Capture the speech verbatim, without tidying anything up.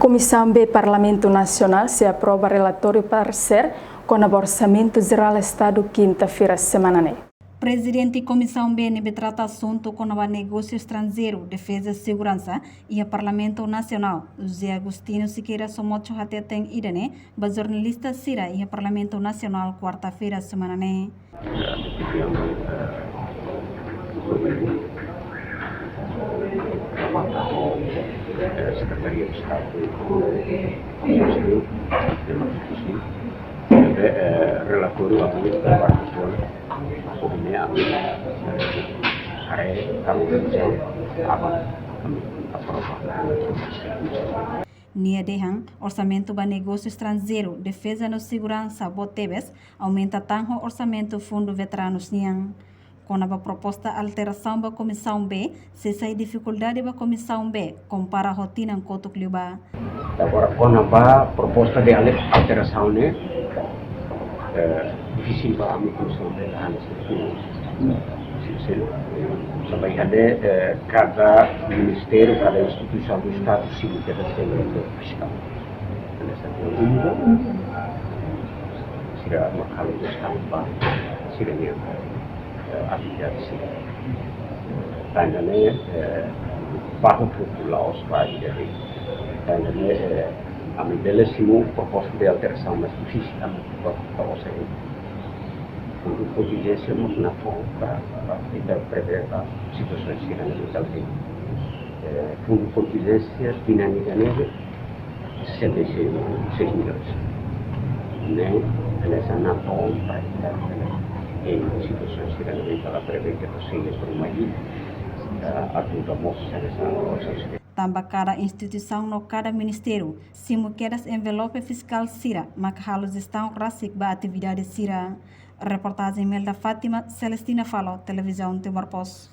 Komisaun B Parlamentu Nasionál sei aprova relatóriu paresér kona-ba Orsamentu Jerál Estadu kinta-feira semana ne'e. Prezidente Komisaun B ne'ebé trata asuntu kona-ba negósiu estranjeiru, defeza, seguransa iha Parlamentu Nasionál, José Agostinho Sequeira Somocho hateten ida-ne'e ba jornalista sira iha Parlamentu Nasionál kuarta-feira semana ne'e. Sekretaria Estadu, relatóriu apoiu para a pessoa, sobre a, a, a, a, aprova. Nia dehan, orsamentu ba negósiu estranjeiru, defeza no seguransa boot tebes, aumenta tan ho orsamentu fundu veteranus nian. Kona-ba proposta alterasaun ba Komisaun B, sei sai difikuldade ba Komisaun B, kompara ho tinan kotuk liubá. Agora, kona-ba proposta de ale-, alterasaun ne'e, eh, difisil ba ami Komisaun B la hanesan. Difisil. Tanba iha ne'e, eh, kada ministériu, kada instituisaun do Estadu, sira tenke ser fiskál. Hanesan úniku, sira mak halo jestaun ba sira-nia, eh, atividade sira. Tan ne'e, eh, ba hotu-hotu la'ós ba ida de'it. Tan ne'e, eh, ami bele simu proposta de alterasaun, mas difisil ami ba, ba osa e. Fundu kontinjénsia mós natoon para, para ita prevee ba situasaun sira-ne'e. Eh, fundu kontinjénsia tinan ida-ne'e, sessenta e seis milhões. Ne'e, hanesan natoon para ita, eh, situasaun sira-ne'e ita la prevee, ke ita sei promoi, eh, ajuda mós hanesan. Tanba kada instituisaun no kada ministériu simu kedas envelope fiskál sira, maka halo jestaun rasik ba atividade sira. Reportajen Imelda Fátima, Celestina Falo, Televizaun Timor Post.